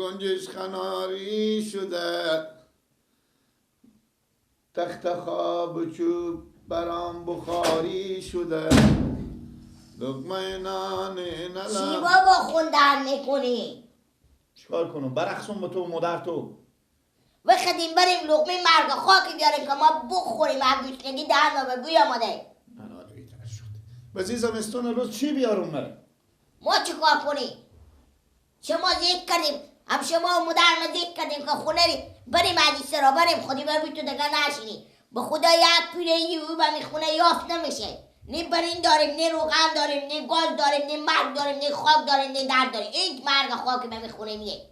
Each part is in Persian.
گنجش خناری شده، تخت خواب و چوب برام بخاری شده، لقمه نان نلم. چی بابا خوندن میکنی؟ چیکار کنم؟ برقصم با تو و مادر تو. بخدیم بریم لقمه مرگ خاکی بیاریم که ما بخوریم، از گشنگی دهن ما به بوی آمده. من شد. به زمستون روز چی بیارم مره؟ ما چیکار کنیم؟ شما ذکر کردیم، هم شما و مادر ما ذکر کردیم که خونه بریم از سرا بریم خودی بر تو دیگه نشینی. به خدا یک پیره یو به می خونه یافت نمیشه. نی برین داریم، نی روغن داریم، نی گاز داریم، نی مرگ داریم، نی خاک داریم، نی درد داریم. این مرگ خاک به می خونه میه.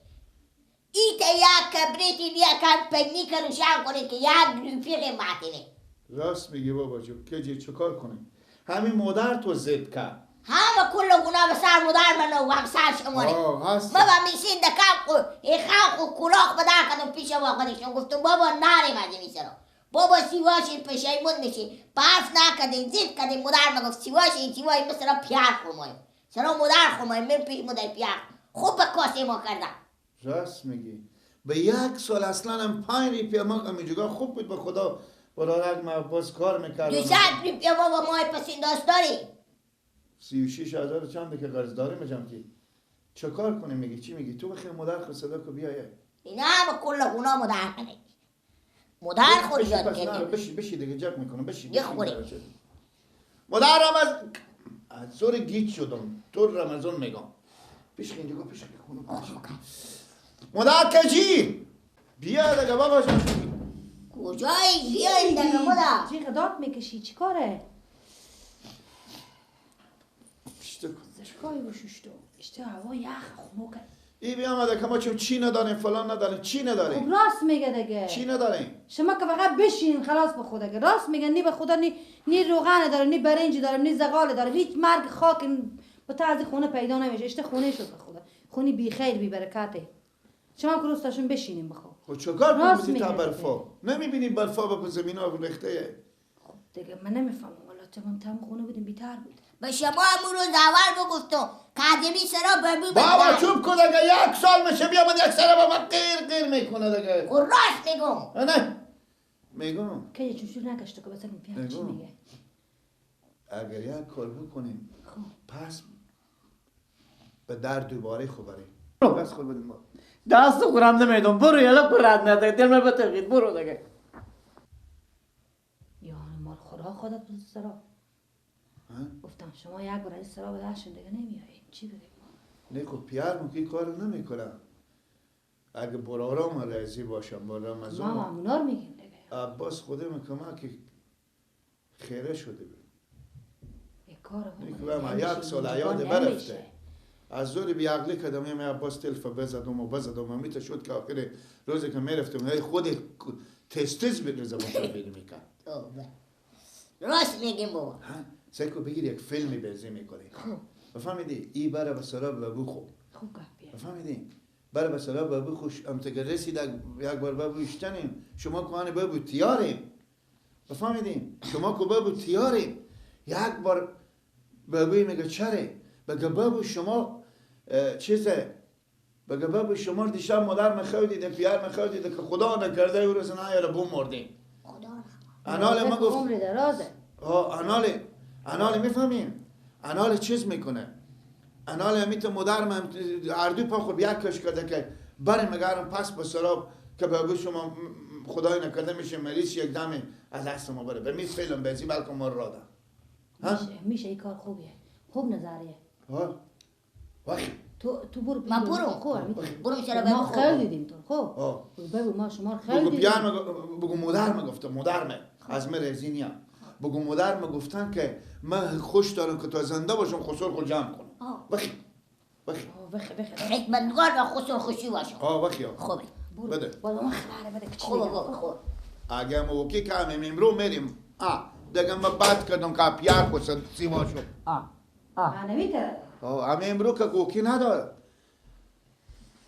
ایت یک کبریتی بیا کن پنیک روشن کنید که یک رفیق معتینه. راست میگی بابا جو، که چیکار کنیم؟ همین مادر تو زد کرد. همه کل گناه به سر مادر منو و هم سر شما. ما با میشین دکم خلق و کلاخ به در کردم پیش واقعیشون، گفتم بابا نریم از این سرا. بابا سیواشین پشیمون میشی، برف نکردین زید کردین. مادر میگفت سیواشین سیوای مثل پیار خورمایم، سرا مادر خورمایم من پیش مادر پیار خوب به کاسه ما کردم. راست میگی. به یک سال اصلا هم 5 ریپیه ما همینجوگاه خوب بود به خدا. برادر ما باز کار میکردم. 200 ریپیه ما با ماه پس این داست داری؟ 36,000 چنده که قرض داریم میجم که چه کار کنیم؟ میگی چی میگی؟ تو بخیر مادر خود صدا کو بیایه. اینا هم کل گناه مادر کنه. مادر خود یاد کرده. بشی بشی دیگه جک میکنم بشی. یه خوری. مادرم از زور گیج شدم. تو رمضان میگم. پیش اینجا پیش خونه. مادر کجی؟ بیا دیگه بابا جان. کجایی؟ بیا دیگه مادر. چی داد میکشی؟ چی کاره؟ چیکاری بشوش تو؟ اشته هوا یخ خنوکه. ای بیا آمده که ما چون چی نداریم فلان نداریم چی نداریم. خب راست میگه دیگه. چی نداریم؟ شما که فقط بشین خلاص به خدا. راست میگه، نی به خدا نی روغن داریم، نی برنج داریم، نی زغال داریم، هیچ مرگ خاک با طرز خونه پیدا نمیشه. اشته خونه شد به خدا. خونه بی خیر بی برکته. شما که روستاشون بشینیم بخو. خب چیکار کنیم تا برفا؟ نمیبینی برفا به زمینا ریخته؟ خب دیگه من نمیفهمم والا، چون تم خونه بودیم بیتر بود. به شما امروز اول بگفتم قدیمی سرا ببو بابا چوب کن دیگه، یک سال میشه بیا من یک سر با من قیر قیر میکنه دیگه. خب راست میگم. نه میگم که یه چوب نکشته که بسر میپیاد چی میگه. اگر یک کار بکنیم پس به در دوباره خبره پس خود بدیم دست خورم نمیدم. برو یلا برد نده دل من بترقید برو دیگه. یا مال خورا خودت بود سرا. گفتم شما یک بار از سرا به دستشون دیگه نمیاییم. چی بگیم؟ نه خب پیار که کارو نمیکنم. اگه برارام رضی باشم با رمضان ما همونا رو میگیم دیگه. عباس خدا میکنه که خیره شده بود. یک کار بکنیم. یک سال عیاد برفته. از زور بیعقلی کردم یه عباس تلف بزدم و بزدم و میته شد که آخر روزی که میرفتم هی خود تستیز به زبان بیرون میکرد. راست میگیم بابا. سعی کن بگیر یک فیلمی بازی میکنی. بفهمیدی؟ ای بره به سرا بابو خوب. خوب گپیه. بفهمیدی؟ بره به سرا بابو خوش ام تگر رسید یک بار بابو اشتنیم. شما کوهان بابو تیاریم. بفهمیدیم؟ شما کو بابو تیاریم. یک بار بابوی میگه چره؟ بگه بابو شما چیزه؟ بگه بابو شما دیشب مادر میخواد دیده پیار میخواد دیده که خدا نکرده او روز نه بوم مردیم. خدا انال ما گفت عمر درازه. انال میفهمیم؟ انال چیز میکنه. انال همیت مادر من هر دو پا خود یک کش کرده که بریم مگرم پس به سراب که بابو شما خدای نکرده میشه مریض یک دم از دست ما بره. به میز فیلم بازی بلکه ما را دادم. میشه این کار خوبیه. خوب نظریه. ها وقت تو برو. من برو. خوب برو چرا ما خیلی دیدیم تو. خوب بگو ما شما خیلی دیدیم. بگو مادر ما گفته مادر ما از من رضی نیم. بگو مادر ما گفتن که من خوش دارم که تا زنده باشم خسر خود جمع کنم. بخی بخی بخی بخی خدمتگار و خسر خوشی باشم. بخی خوبه بده بابا من خبره بده. خوبه بابا خوب. اگه موقعی که همیم امرو میریم دیگه من بد کردم که پیار خود سیما شد. نمیتره. همه امرو که اوکی نداره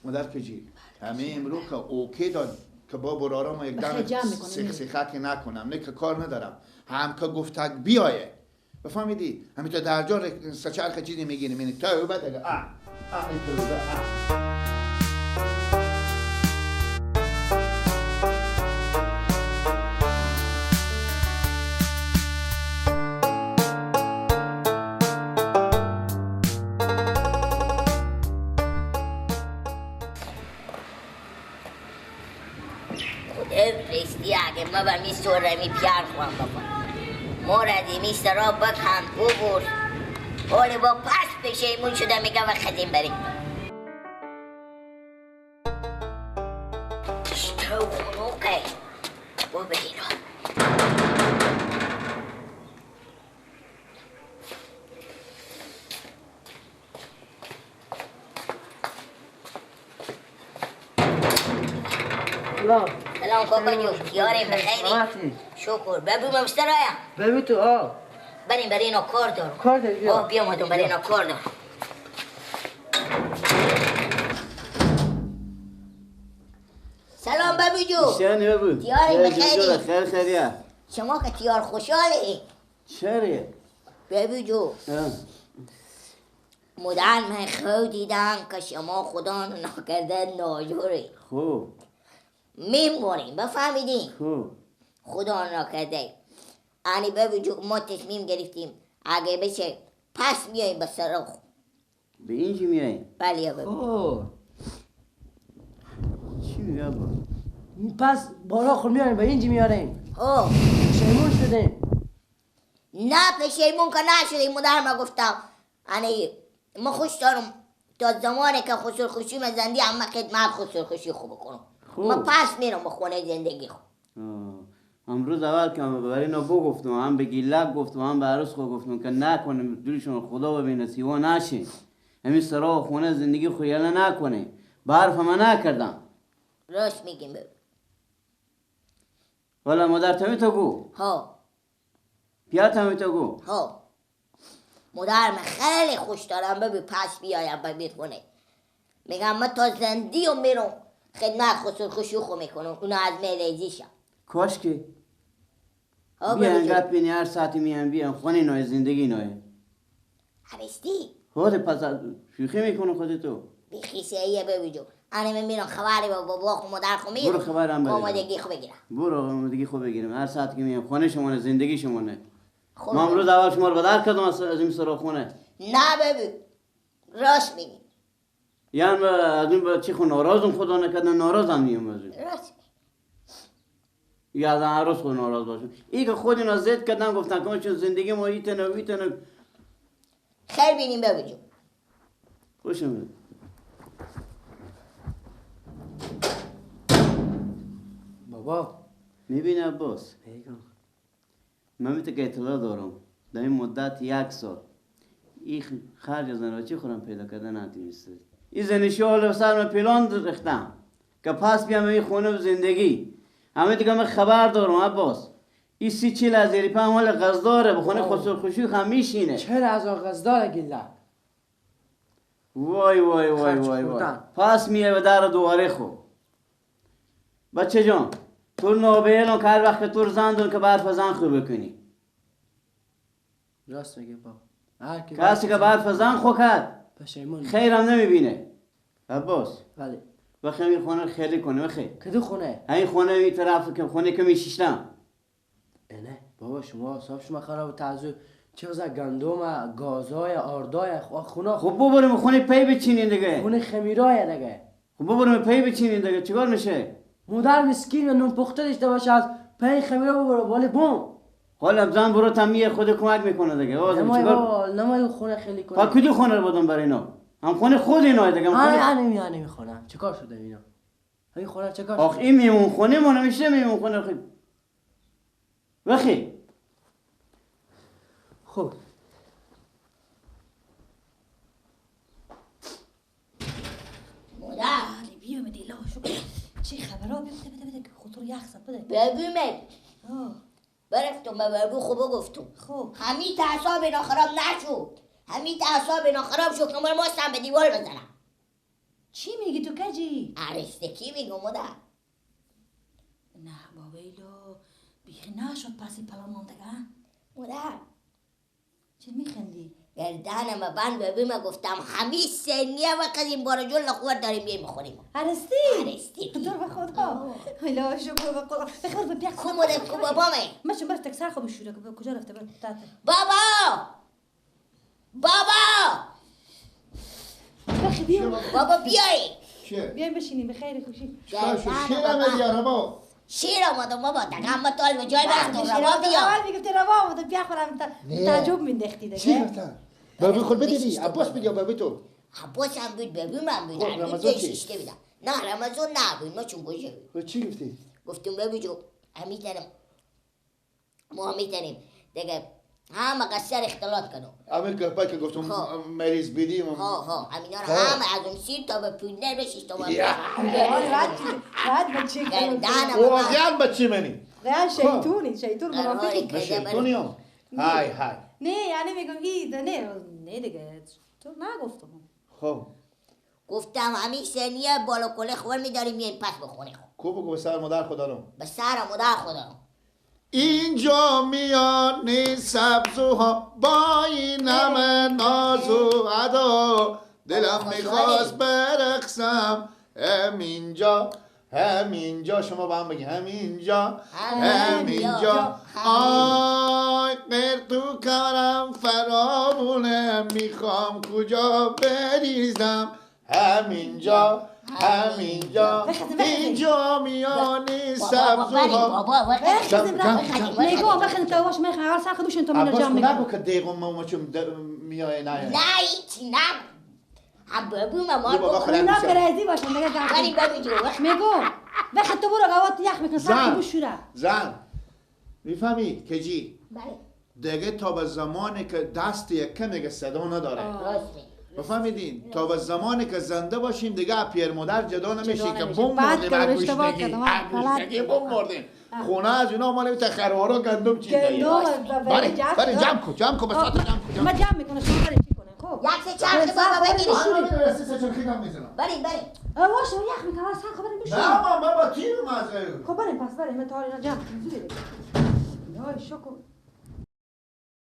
مادر کجی همه امرو که اوکی داد که با برارام یک دم سیخ سیخک نکنم نه که کار ندارم. هم که گفتک بیایه بفهمیدی؟ همین تا در جا سچرخ چیزی میگیریم. یعنی توبه دیگه. این توبه. ما به می سوره می پیار خوام بابا. مورد می سرا بکن ببر. حال با پس پشیمون شده میگه و خدیم بریم. تو خنوکه. با بگیرم. سلام کاکا جون، یاریم بخیری؟ شکر. ببو مسترایم. ببو تو آه. بریم برای اینا کار دارم. کار داری بیا. آه بیا مادم برای اینا کار دارم. سلام ببو جون. چطوری ببو؟ یاریم بخیری؟ خیر خیریه. شما که تیار خوشحالی. چرا؟ ببو جون. مدن من خود دیدم که شما خدا نکرده ناجوری. خوب. میمونیم بفهمیدیم. خوب. خدا نکرده. انی ببین ما تصمیم گرفتیم اگه بشه پس میاییم به سراغ. به اینجا میاییم؟ بله ببین. خوب. چی میگه با؟ پس بالا خود میاریم به اینجا میاریم. خب. پشیمون شدیم. نه پشیمون که نشدیم مادر ما گفتم. انی ما خوش دارم تا زمانی که خسر خوشی من زندگی اما خدمت خسر خوشی خوب کنم. ما پس میرم به خونه زندگی خوب. امروز اول که برای اینا بگفتم، هم به گیلک گفتم، هم به عروس خود گفتم که نکنه دورشون خدا ببینه سیوا نشه. همین سرا خونه زندگی خود یله نکنه. به حرف من نکردم. راست میگیم ببین. والا مادر تمی تو گو. ها. پیا تمی تو گو. ها. مادر من خیلی خوش دارم ببین پس بیایم ببین خونه. میگم من تا زندگی رو میرم خدمت خسر خوشی خو میکنم اونا از میریزیشم. کاش که بیان گپ بینی هر ساعتی میان بیان خونه نوع زندگی نوع. عرستی؟ خود پس شوخی میکنه خودتو. بیخیسه ایه ببین جو. انا من میرم خبری با بابا خو مادر خو میرم. برو خبرم بده. آمادگی خو بگیرم. برو آمادگی خو بگیرم. هر ساعت که میام خونه شما زندگی شما نه. ما امروز اول شما رو بدر کردم از این سرا خونه. نه ببین. راست میگی. یعنی از این چی خو ناراضم خدا نکرده ناراضم نیم از این. راست. یا از عروس خود ناراض باشم. ای که خود اینا زد کردن گفتن که چون زندگی ما ایتنه و ایتنه. خیر بینیم ببین جو. خوشم. بابا میبینی عباس؟ میگم من میتونم که اطلاع دارم در این مدت یک سال این خرج از چی خورم پیدا کردن نتونسته. این زنشی حالا سر من پلان ریختم که پس بیام این خونه و زندگی. همه دیگه من خبر دارم عباس. این 30-40 از زیر پا مال قزداره به خونه خسرو خوشی هم میشینه. چرا از قزداره گله؟ وای وای وای وای وای. پس میای به در دواره خو. بچه جان تو نابیلون که هر وقت که تو زن دون که برف زن خو بکنی. راست میگه بابا. کسی که برف زن خو کرد پشیمون خیرم نمیبینه. عباس بله. وقتی این خونه خیلی کنه بخیر. کدو خونه؟ این خونه این طرف که خونه که میشیشتم. نه بابا شما حساب شما خراب تعزو چه گندم گازای آردای خونه. خب ببریم خونه پی بچینین دیگه. خونه خمیرای دیگه. خب ببریم پی بچینین دیگه چیکار میشه؟ مادر مسکین و نون پخته داشته باشه از پی خمیره ببره بالا بوم. حالا زن برو تمیه خود کمک میکنه دیگه. نمای نمای خونه خیلی کنه. پا کدو خونه رو بدم برای اینا؟ هم خونه خود اینا دیگه. هم خونه خونه چیکار شده اینا؟ این خونه چیکار آخ این میمون خونه ما نمیشه میمون خونه خیلی. بخی. خب مادر بیا بدی لا شکر چه خبرها بده بده بده که خطر یخ زد بده ببینم برفتم به برگو خوب گفتم. خب همین تعصاب اینا خراب نشد. همین تعصاب اینا خراب شد که من ماستم به دیوار بزنم. چی میگی تو کجی؟ عرستکی میگم مادر. نه بابا ایلو بیخی نشد پس این پلامان دیگه. مادر چه میخندی؟ گردنم بند ببین گفتم همین سنیه وقت این بار جل خورد داریم بیایم بخوریم. عرستی؟ عرستی تو به خدا لا شکر به خدا بخور به بیخ کو مادر کو بابامه ماشو برات تک سر خو بشوره کجا رفته برات تاته بابا بابا بخی بیا بابا بیای بیای بشینیم به خیر خوشی چرا میگی بابا شیر آمدم بابا دیگه اما تال به جای برفتم روا بیا. اول میگفتی روا آمدم بیا خورم تعجب میندختی دیگه. چی گفتم؟ بابی خود بدیدی عباس بود یا بابی تو؟ عباس هم بود بابی من بود. رمضان چی؟ نه رمضان نبود ما چون گوشه بود. چی گفتی؟ گفتم بابی جو میتنم ما میتنیم دیگه همه قصر اختلاط کنم. امیر گپا که گفتم مریض بیدیم. ها ها همینا رو همه از اون سیر تا به پولنر بشیش تا به رد بچه واقعا بچه منی. واقعا شیطونی شیطون منافقی. شیطونیم. های های. نه یعنی میگم ای نه نه دیگه تو نگفتم. خب گفتم همین سنیه بالا کله خور میداریم میایم پس به خونه خود. کو بگو به سر مادر خدا رو. به سر مادر خدا رو. اینجا میان سبزوها با این همه ناز و ادا دلم میخواست برقصم همینجا همینجا. شما با هم بگی همینجا همینجا. آی قرتو کارم فرامونه میخوام کجا بریزم همینجا همینجا. اینجا میانی سبزوها. میگم بخند تا باش میخوام اول سر خودشون تو مینا جمع میکنم. نگو که دیگه ما چون میای نه نه هیچی نه بابو ما اونا کرزی باشن دیگه. بریم بابو جو میگم بخند تو برو قوات یخ میکنه سر بشوره. زن میفهمی که جی بله دیگه تا به زمانی که دست یک کمی صدا نداره. بفهمیدین تا به زمانی که زنده باشیم دیگه پیر مادر جدا نمیشی که بم مردیم اگوشتگی بم مردیم خونه از اینا مال تا خروارا گندم چیده. بله بله جمع کن جمع کن بساط جمع کن. ما جمع میکنه شما برای چی کنه؟ خب یک سه چرخ بابا بگیریم. سه چرخی هم میزنم. بریم بریم. واش یخ میکنه سر خب بریم بشوریم. نه ما با تیم مزه. خب بریم پس بریم تا اینا جمع کنیم. زود. وای شکر.